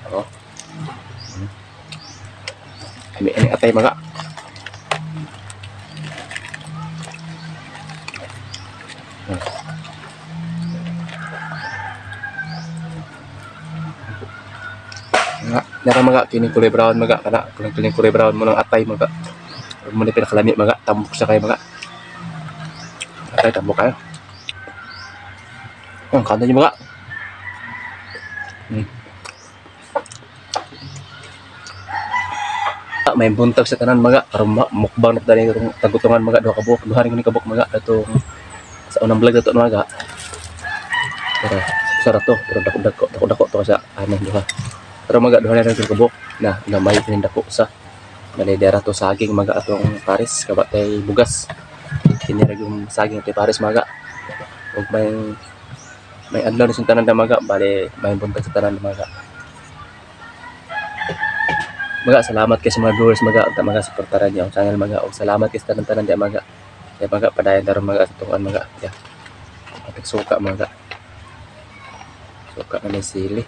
Oh. Ami ani atay maga. Nga, nara maga kining kulay brown maga kana, kining kulay brown mo nang atay maga. Mo ni pinakalami maga, tambok sa kay maga. Atay tambok kayo. Ang kanda niyo maga. May buntag sa tanan maga, karon mukbang na dali karong tagutungan maga, duha ka buok, duha rin ni kabuk maga atong sa unang vlog ato maga. Pero sara to, pero dako to sa anong duha. Pero maga duha na rin kabuk na gamay kining dako sa bali dera to saging maga atong pares kabatay bugas. Kini ra yung saging atong pares maga. Ug may adlaw ni sa tanan maga, bali may buntag sa tanan maga. Maga salamat kay sa mga viewers maga, unta maga suportaran niyo ang channel maga, ug salamat kay sa tanan-tanan di maga. Kaya maga padayon daron maga sa tungan maga. Ya. Atik suka maga. Suka na may sili.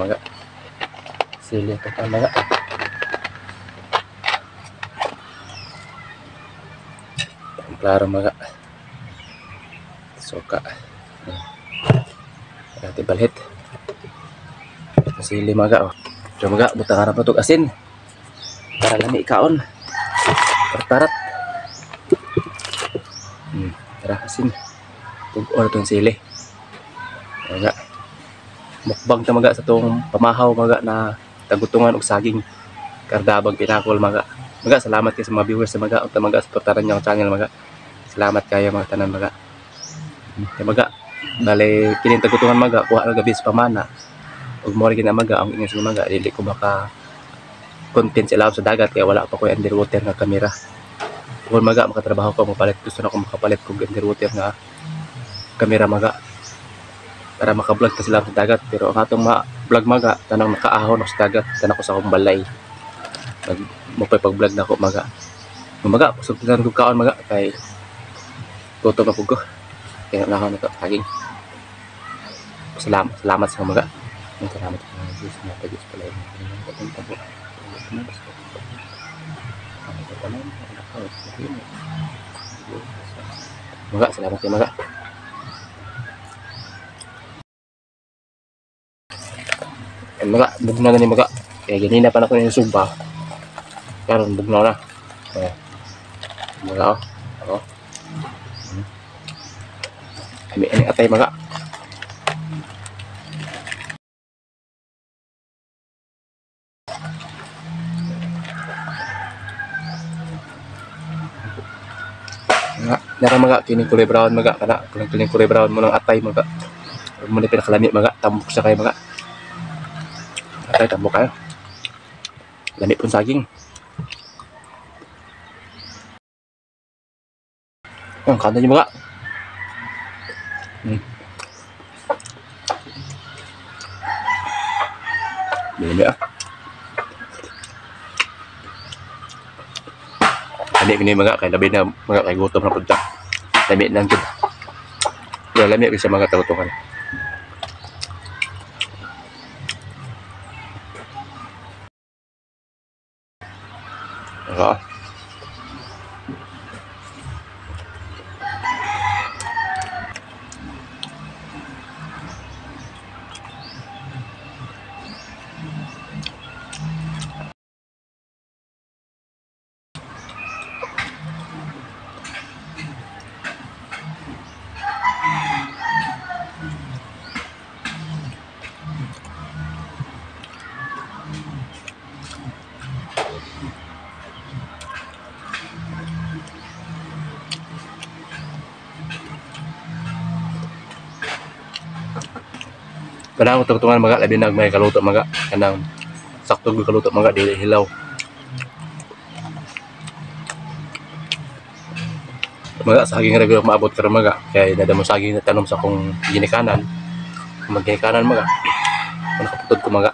Maga. Sili ito pa maga. Klaro maga. Suka. Ati balhit. Sili maga oh. So maga butang harap na asin. Para lami kaon. Tartarat. Tara asin. Tug-on itong sili. Maga. Mukbang ta maga sa tong pamahaw maga na tagutungan og saging. Kardabag pinakol maga. Maga salamat kay sa mga viewers sa maga unta maga suportaran niyo ang channel maga. Salamat kayo mga tanan maga. Maga bale kining tagutungan maga kuha ra gabi sa pamana. Ug mo rin maga ang ingon sa maga dili ko maka content sa ilalim sa dagat kaya wala pa koy underwater nga kamera. Kung maga makatrabaho ko mapalit, gusto na ko makapalit kog underwater nga kamera maga para maka-vlog ta sila sa dagat, pero ang atong ma-vlog maga tanang nakaahon ako sa dagat, tanang ko sa akong balay. Mag mopay pag-vlog nako maga. Maga kusog tanan kog kaon maga kay gutom na pud ko. Kaya na to saging. Salamat, salamat sa maga. Salamat sa mga Diyos na pag-is pala yung tabo. Maga, salamat kay maga. Ay, maga, bugnaw na ni maga. Kaya ganina pa na ko yung sumpa. Karon bugnaw na. Maga oh. Oh. Ami ani atay maga. Nga, nara maga kining kulay brown maga kana, kining kulay brown mo nang atay maga. Mo ni pinakalami maga, tambok sa kay maga. Atay tambok kayo. Lami pun saging. Ang kanda niyo maga. Lami ah. Lami ni mga kay labi na mga kay gutom na pud ta. Lami lang jud. Pero lami sa mga tagutungan. Ah. Kanang tugtungan maga labi na may kaluto maga, kanang sakto gyud kaluto maga dili hilaw. Maga saging ra gyud maabot karon maga kay nadamo saging na tanom sa akong ginikanan. Magginikanan maga nakaputod ko maga.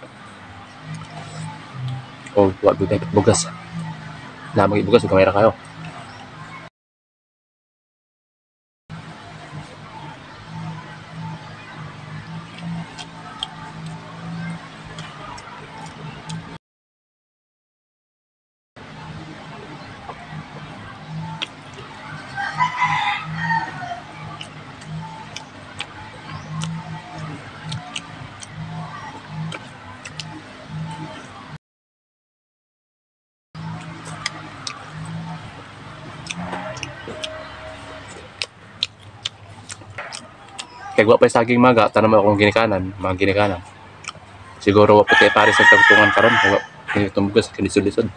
O wa gyud bugas. Na magibugas ug kamera kayo. Kay wa pa saging maga, tanam akong ginikanan, mga ginikanan. Siguro wa puti pares sa tagtungan karon, wa tumugas kini lisod-lisod.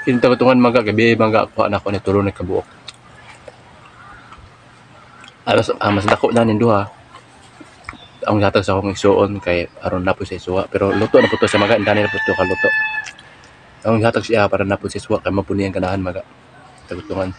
Kini tagtungan maga gabi maga kuha na ako ni tulo na kabuok. Alas mas dako na ning duha. Ang gatag sa akong igsuon kay aron na po sa isuwa, pero luto na po to sa maga, indani na po to kaluto. Ang gatag siya para na po sa isuwa kay mapuni ang ganahan maga tagutungan.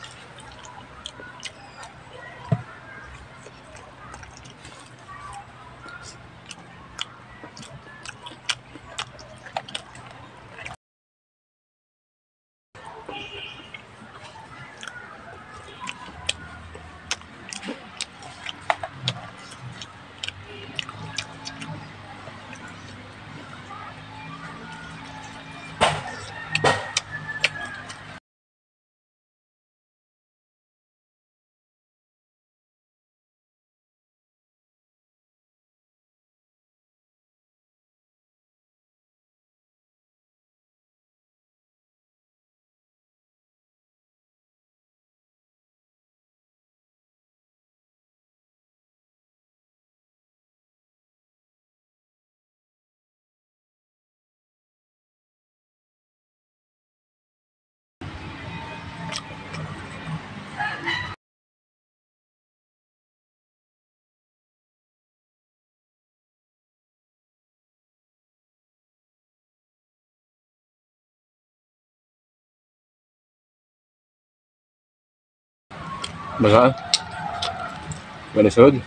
Maga. Manisod.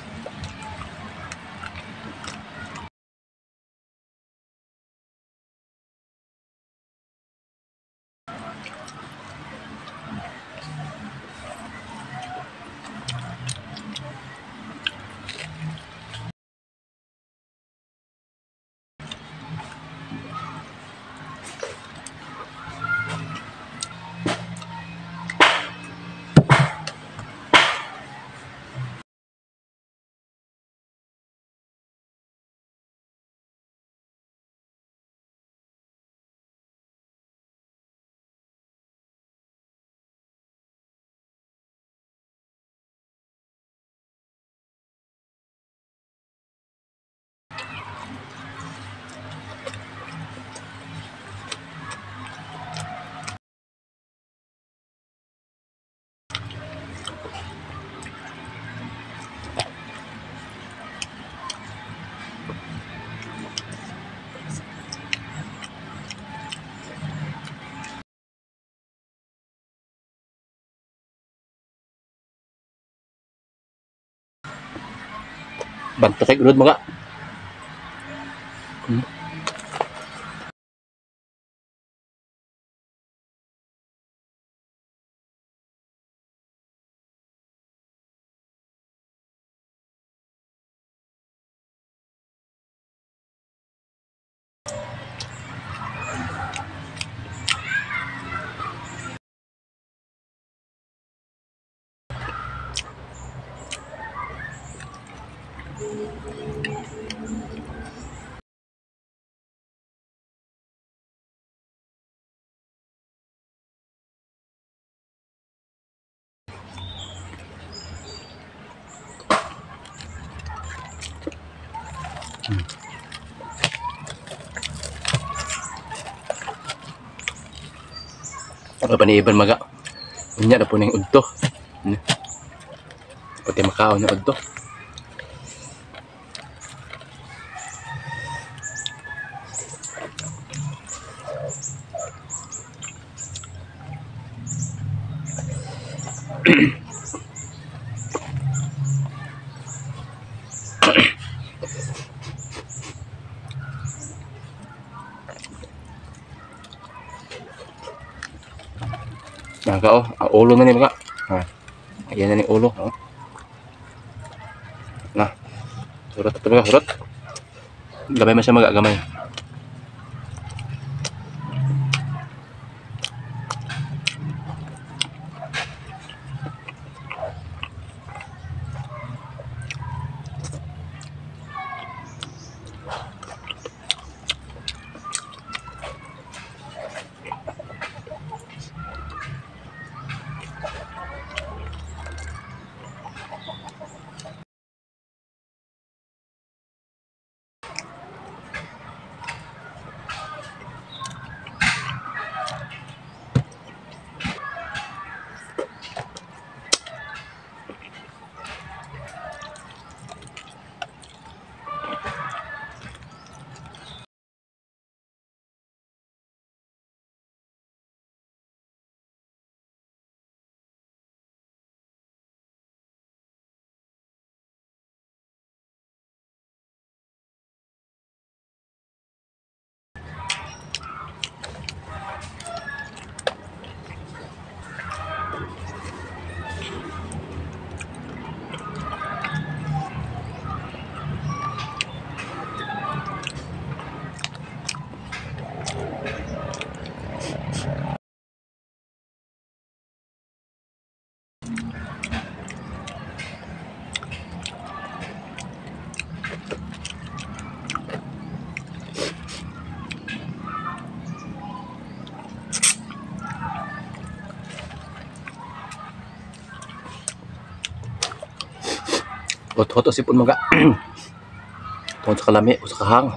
Banto kay ulod mga. Ano pa ni Iban maga? Unya na po ning udto. Pati makaon na udto. Naga oh, ang ulo na ni mga. Ha. Ayan na ni ulo, oh. Na. Surot ito mga, surot. Gamay man siya mga, gamay. Hot-hot sipon mga. Tungod sa kalami o sa kahang.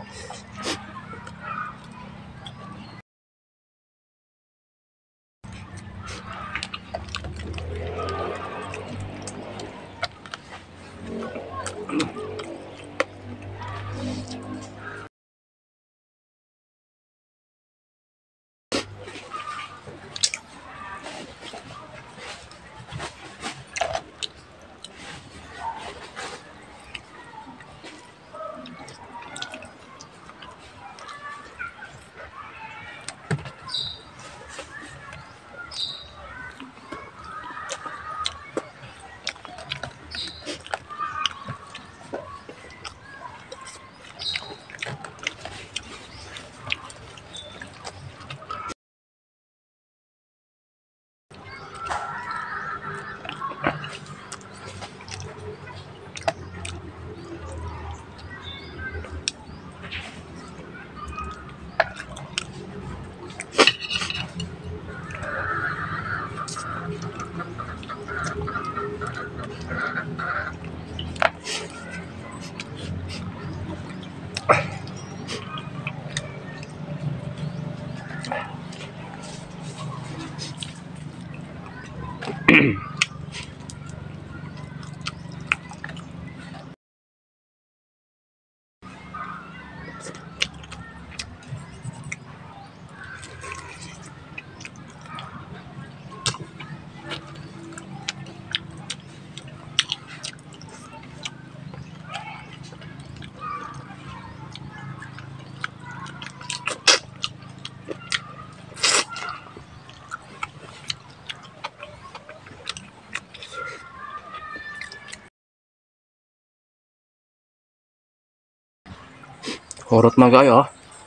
Horot man kayo, oh.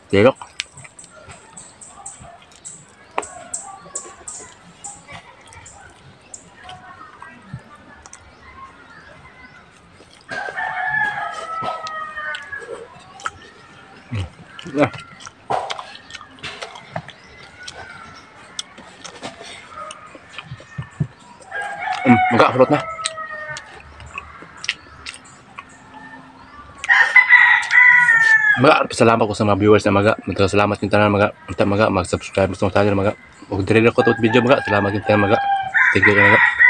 Tilok. Maga, horot na. Maga, pasalamat ko sa mga viewers na maga. Salamat yung tanan maga. Unta maga, mag-subscribe sa channel maga. Og dire ko to video maga. Salamat yung tanan maga. Thank you maga.